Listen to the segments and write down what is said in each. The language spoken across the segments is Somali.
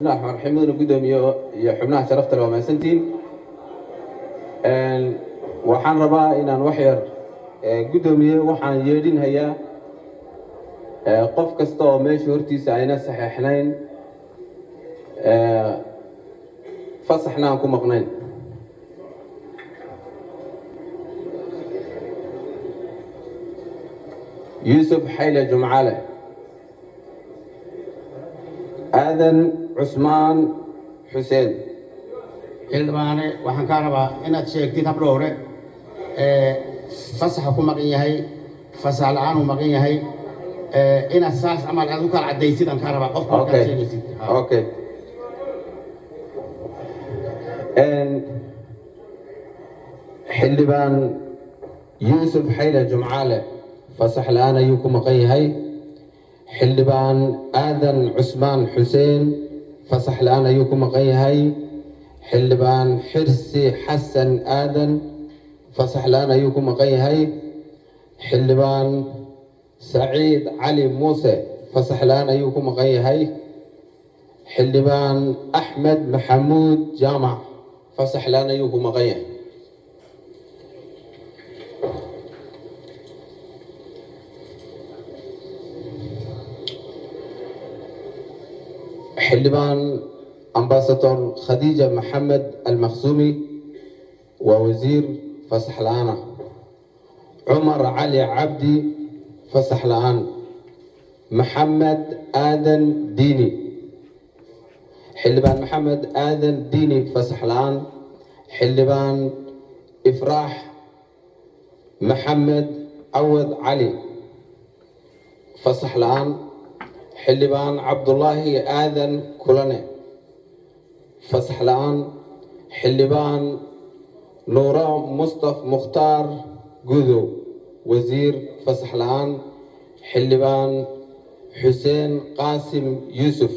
Bismillahi raxmaan raxiim. Mudana guddoomiye iyo xubnaha sharafta leh, waa mahadsantihiin. Waxaan rabaa inaan wax yar, guddoomiye, waxaan yeedhinhayaa qof kasta oo meesha hortiisa ayna saxeexnayn, fasaxna aan ku maqnayn. Yuusuf Xayle Jumcaale, Aadan Cusmaan Xuseen. Xildhibaane, waxaan kaa rabaa inaad sheegtid habdhowre fasaxa ku maqan yahay, fasax la-aan uu maqan yahay, inaad saas camal aad u kala caddaysid aan kaa rabaa qofka markaad sheegaysid. Okay. Xildhibaan Yuusuf Xayle Jumcaale fasax la-aan ayuu ku maqan yahay. Xildhibaan Aadan Cusmaan Xuseen fasax la-aan ayuu ku maqan yahay. Xildhibaan Xirsi Xasan Aadan fasax la-aan ayuu ku maqan yahay. Xildhibaan Saciid Cali Muuse fasax la-aan ayuu ku maqan yahay. Xildhibaan Axmed Maxamuud Jaamac fasax la-aan ayuu ku maqan yahay. Xildhibaan Ambasador Khadiija Maxamed Almakhsuumi waa wasiir fasax la-aan ah. Cumar Cali Cabdi fasax la-aan. Maxamed Aadan Diini, Xildhibaan Maxamed Aadan Diini fasax la-aan. Xildhibaan Ifraax Maxamed Cawad Cali fasax la-aan. Xildhibaan Cabdulaahi Aadan Kulane fasax la-aan. Xildhibaan Nuuro Mustaf Mukhtaar Gudow, wasiir fasax la-aan. Xildhibaan Xuseen Qaasim Yuusuf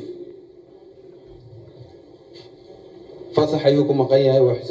fasax ayuu ku maqan yahay, waa Xuseen.